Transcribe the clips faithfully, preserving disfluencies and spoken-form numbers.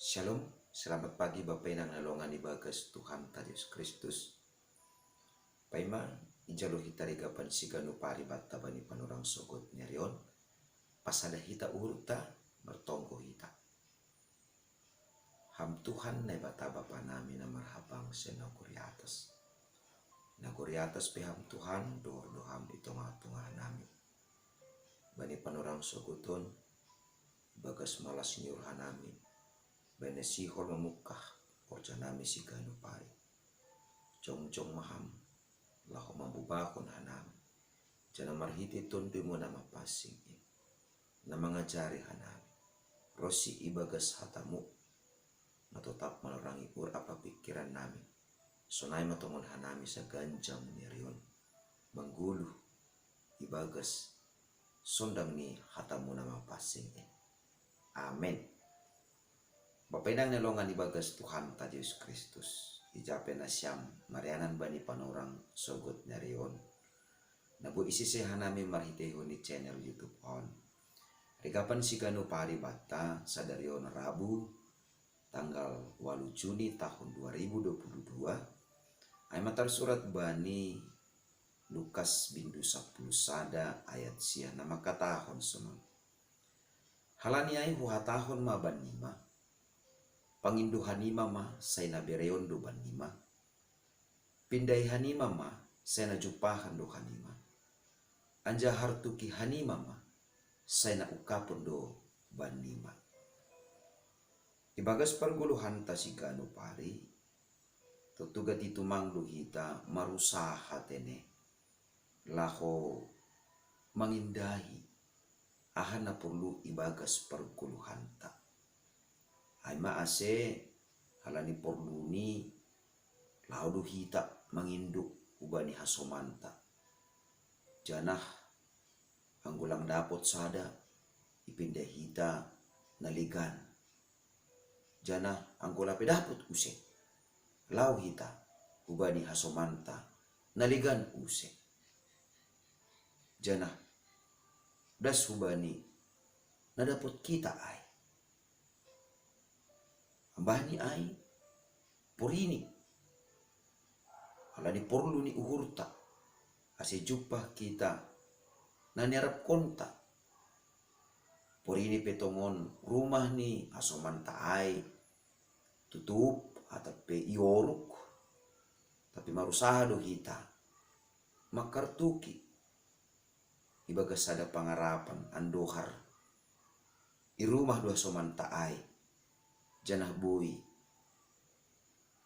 Shalom, selamat pagi Bapa Inang na longan ibagas Tuhan ta Jesus Kristus. Paima, ijalo hita rigapan siganu pari bata bani panorang sogot nerion, pasada hita urta, martonggo hita. Ham Tuhan Naibata Bapa nami na marhabang se nagori atas. Nagori atas pe ham Tuhan, dohor do ham i tonga-tonga nami. Bani panorang sogoton, bagas malas niur hanami, bani sihol mamukah, orja nami siganu pari. Jongjong maham, laho mambubahon hanami. Jana marhite tondoi muna mapasing i. Na mangajari hanami. Rosi ibagas hatamu. Na totap manorangi ur apa pikiran nami. Sonai matongon hanami saganjang nerion. Manggulu ibagas sondang ni hatamu na mapasing i. Amen. Bapa Inang na longan ibagas Tuhan ta Jesus Kristus. Ijape na siam marianan bani panorang sogot nerion. Na boi isise hanami marhitehon ni channel YouTube on. Rigapan siganu pari bata sadarion Rabu tanggal walu Juni tahun dua ribu dua puluh dua. Ai matar surat bani Lukas bindu sapuluh sada ayat sia na makatahon sonon. Halani ai huhatahon ma banima, pangindo hanima ma sai na bereon do banima, pindai hanima ma sai na jumpahan do hanima, anjaha hartuki hanima ma sai na ungkapon do banima. Ibagas pargoluhanta siganu pari, totuga titumang do hita marusaha tene laho mangindahi aha na porlu ibagas pargoluhanta. Ai ma ase halani porluni laho do hita mangindo hubani hasomanta. Janah anggo lang dapot sada ipinda hita na legan. Janah anggo lape dapot use, laho hita hubani hasomanta na legan use. Janah das hubani na dapot hita ai. Ambahni ai, porini. Halani porlu ni uhurta, ase jumpah hita na niarapkonta. Porini pe tongon rumah ni hasomanta ai tutup atap pe ioruk, tapi marusaha do hita mangkartuki ibagas sada pangarapan andohar i rumah do hasomanta ai, janah boi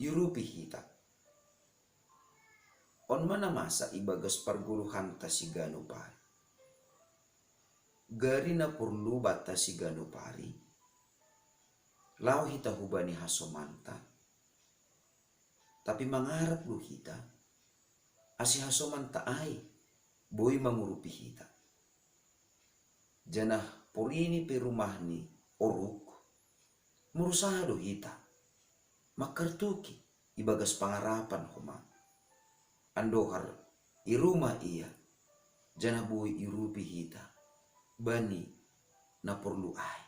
iurupi hita. On ma na masa ibagas pargoluhanta siganu pari. Gari na porlu banta siganu pari, laho hita hubani hasomanta, tapi mangarap do hita ase hasomanta ai boi mangurupi hita. Janah porini pe rumah ni oruk, marusaha do hita mangkartuki ibagas pangarapan homa andohar i rumah ia, janah boi iurupi hita bani na porlu ai.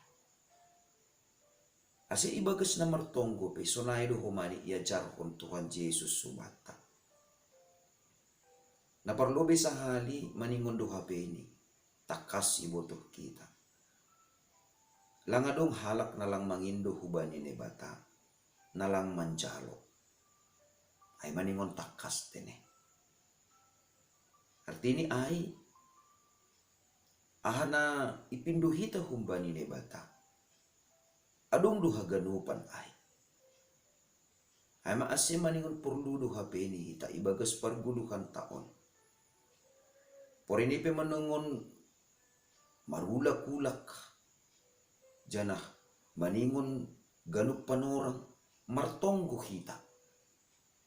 Ase ibagas na martonggo pe sonai do homa ni iajarhon Tuhan Jesus hubanta. Na parlobei sahali maningon do hapeni, tangkas ibotoh hita. Lang adong halak na lang mangindo hubani Naibata, na lang manjalo. Ai maningon tangkas tene. Artini ai, aha na ipindo hita humbani Naibata, adong do haganupan ai. Ai ma ase maningon porlu do hapeni hita ibagas pargoluhanta on. Porini pe maningon marulak-ulak, janah maningon ganup panorang martonggo hita.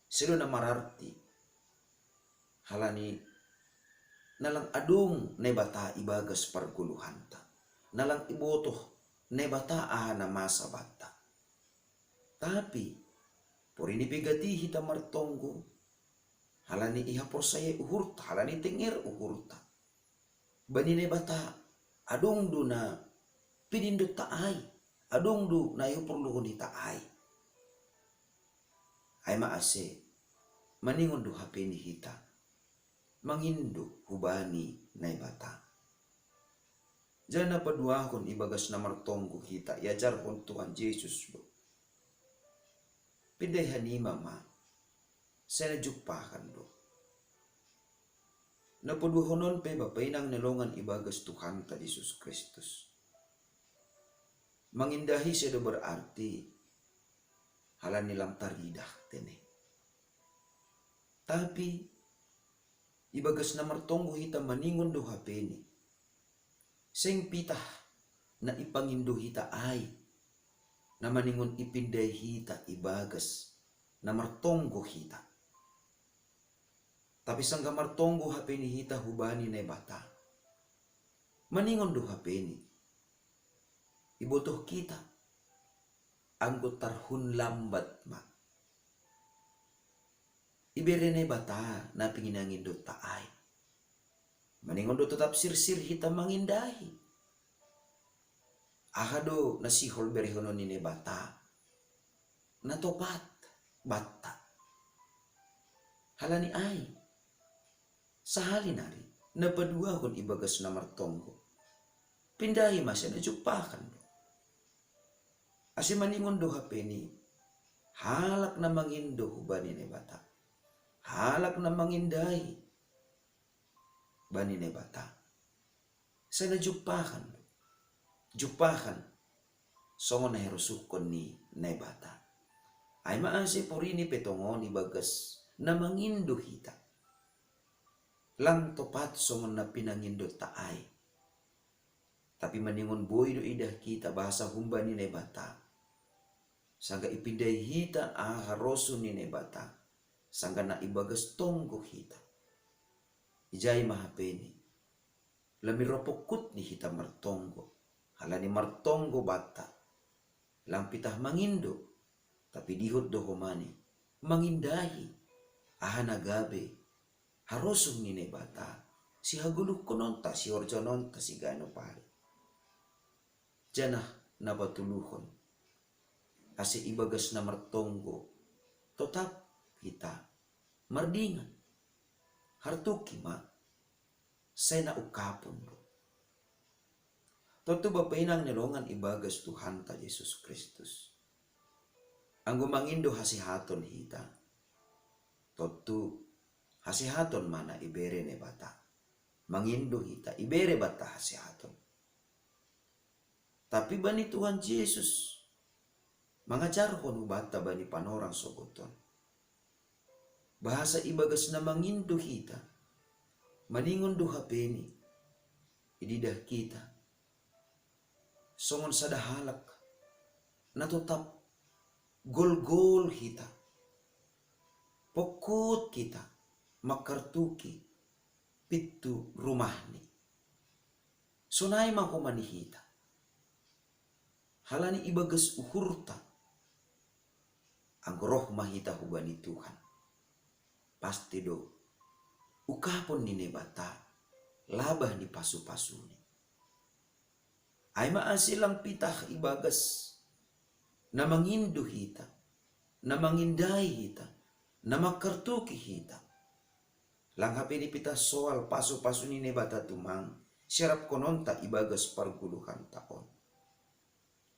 Sedo na mararti, halani na lang adong Naibata ibagas pargoluhanta, na lang ibotoh Naibata aha na masa banta. Tapi porini pe gati hita martonggo, halani ihaporsayai uhurta, halani tenger uhurta. Bani Naibata adong do na pinindonta ai. Adong do na iporluhon hita ai. Ai ma ase, maningon do hapeni hita mangindo hubani Naibata. Janah paduahon ibagas na martonggo hita iajarhon Tuhan Jesus do. Pindai hanima ma, sai na jumpahan do. Na paduahon on pe Bapa inang ni longan ibagas Tuhanta Jesus Kristus. Mangindahi sai do berarti halani lang taridah tene. Tapi ibagas na martonggo hita maningon do hapeni. Seng pitah na ipangindo hita ai, na maningon ipindai hita ibagas na martonggo hita. Tapi sanggah martonggo hapeni hita hubani Naibata, maningon do hapeni. Ibotoh kita, anggo tarhun lambat ma, ibere Naibata na pinangindonta ai. Maningon do totap sirsir hita mangindahi. Aha do na sihol berehonon ni Naibata na topat banta. Halani ai, sahali nari, na paduahon ibagas na martonggo. Pindai ma sai na jumpahan do. Ase maningon do hapeni, halak na mangindo hubani Naibata, halak na mangindahi bani Naibata, sai na jumpahan do. Jumpahan songon na herosuhkon ni Naibata. Ai ma ase porini pe tongon ibagas na mangindo hita, lang topat songon na pinangindonta ai. Tapi maningon boi do idah kita bahasa humbani Naibata, sanggah ipindai hita aha rosuh ni Naibata, sanggah na ibagas tonggo hita. Ijai ma hapeni, lami ro pongkut ni hita martonggo, halani martonggo banta, lang pitah mangindo, tapi dihut do homani mangindahi aha na gabe harosuh ni Naibata sihagoluhkononta, sihorjahononta siganup ari. Janah na patoluhon, ase ibagas na martonggo totap hita mardingan, hartuki ma, sai na ungkapon do. Tontu Bapa inang ni longan ibagas Tuhanta Jesus Kristus, anggo mangindo hasehaton hita, tontu hasehaton ma na ibere Naibata. Mangindo hita, ibere banta hasehaton. Tapi bani Tuhan Jesus mangajarhon hubanta bani panorang sogoton, bahasa ibagas na mangindo hita, maningon do hapeni, ididah kita songon sada halak na totap golgol hita, pongkut hita mangkartuki pintu rumahni. Sonai ma homa ni hita, halani ibagas uhurta, anggo roh ma hita hubani Tuhan, pasti do ungkapon ni Naibata labah ni pasupasuni. Ai ma ase lang pitah ibagas na mangindo hita, na mangindai hita, na mangkartuki hita, lang hapeni pitah soal pasupasu ni Naibata tumang siarapkononta ibagas pargoluhanta on.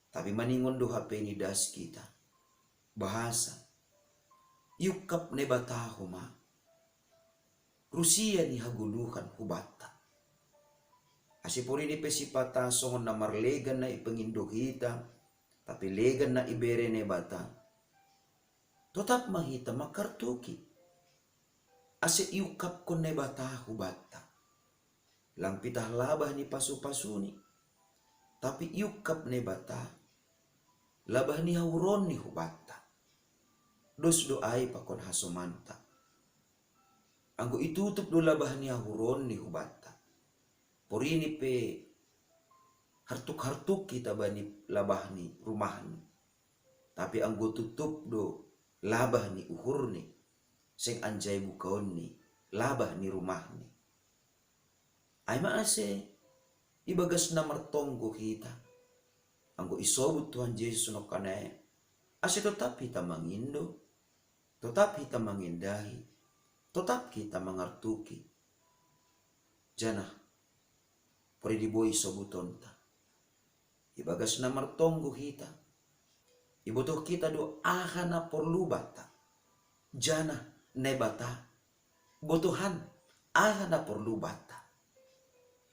Tapi maningon do hapeni das kita, bahasa iungkap Naibata homa rusia ni hagoluhan hubanta. Ase porini pe sipata songon na marlegan na ipangindo hita, tapi legan na ibere Naibata, totap ma hita mangkartuki, ase iungkapkon Naibata hubanta. Lang pitah labah ni pasupasuni, tapi iungkap Naibata labah ni hahuroonni hubanta. Dos do ai pakon hasomanta. Anggo itutup do labah ni hahuroonni hubanta, porini pe hartuk-hartuk hita bani labah ni rumahni. Tapi anggo tutup do labah ni uhurni, seng anjai bukaonni labah ni rumahni. Ai ma ase ibagas na martonggo hita, Anggo isobut Tuhan Jesus nongkanai, ase totap hita mangindo, totap hita mangindahi, totap hita mangartuki. Janah pori diboi sobutonta. Ibagas na martonggo hita, ibotoh hita do aha na porlu banta. Janah Naibata botohan aha na porlu banta.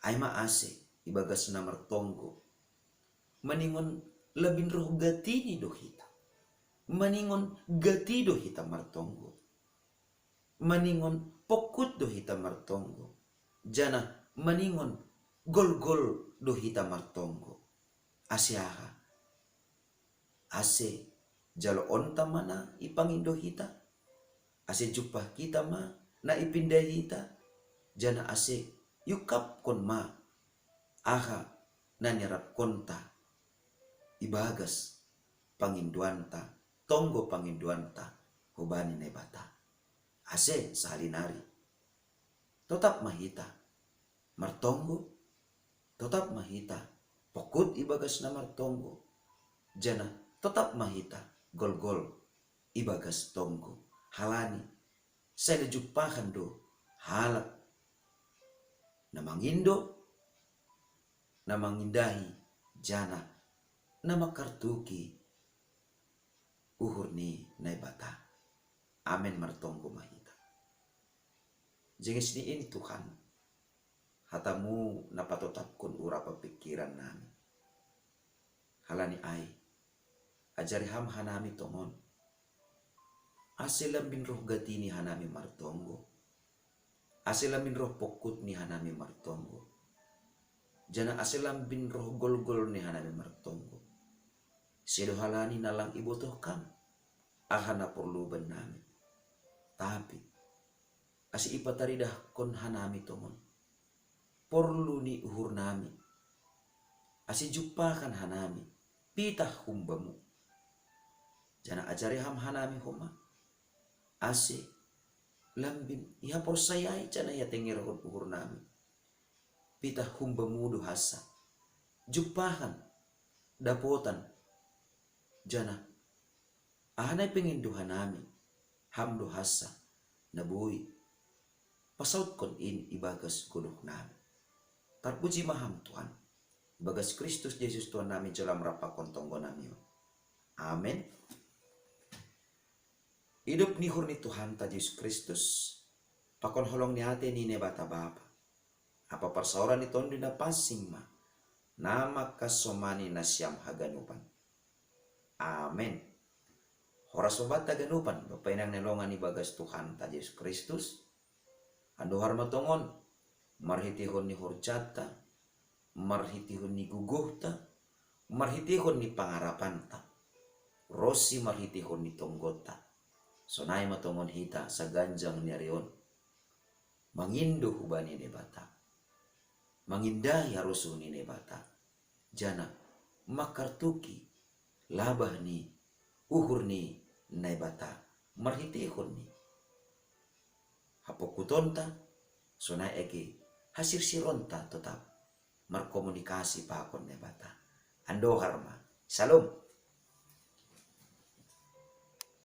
Ai ma ase ibagas na martonggo maningon lambin roh gatini do hita. Maningon gati do hita martonggo. Maningon pongkut do hita martonggo. Janah maningon golgol do hita martonggo. Ase aha? Ase jaloonta ma na ipangindo hita, ase jumpah hita ma na ipindahi hita, janah ase iungkabkon ma aha na niarapkonta ibagas pangindoanta, tonggo pangindoanta hubani Naibata. Ase sahali nari totap ma hita martonggo, totap ma hita pongkut ibagas na martonggo, janah totap ma hita golgol ibagas tonggo. Halani sai na jumpahan do halak na mangindo, na mangindahi, janah na mangkartuki uhur ni Naibata. Amen. Martonggo ma hita. Jenges ni in Tuhan, hatamu na patotapkon uhur pakon pingkiran nami. Halani ai, ajari ham hanami tongon, ase lambin roh gatini hanami martonggo, ase lambin roh pongkut ni hanami martonggo, janah ase lambin roh golgol ni hanami martonggo. Sedo halani na lang ibotoh Kam aha na porlu bannami, tapi ase ipataridahkon hanami tongon porlu ni uhurnami, ase jumpahan hanami pitah humbamu. Janah ajari ham hanami homa, ase lambin ihaporsayai janah ihatengerhon uhurnami pitah humbamu do hansa, jumpahan, dapotan, janah aha na ipangindo hanami, ham do hansa na boi pasautkon in ibagas godohnami. Tarpuji ma Ham Tuhan, ibagas Kristus Jesus Tuhan nami jalo am rap pakon tonggo nami on. Amen. Idop ni uhur ni Tuhanta Jesus Kristus pakon holong ni ate ni Naibata Bapa, ampa parsaoran ni Tondi Napansing ma na mangkasomani nasiam haganupan. Amen. Horas ma banta haganupan, Bapa inang na hinaholongan ibagas Tuhanta Jesus Kristus. Andohar ma tongon marhiteihon ni horjanta, marhiteihon ni gogohta, marhiteihon ni pangarapanta, ronsi marhiteihon ni tonggonta. Sonai ma tongon hita saganjang ni ari on mangindo hubani Naibata, mangindahi harosuh ni Naibata, janah mangkartuki labah ni uhur ni Naibata marhiteihon ni hapongkutonta, sonai age hasirsironta totap markomunikasi pakon Naibata. Andohar ma. Shalom.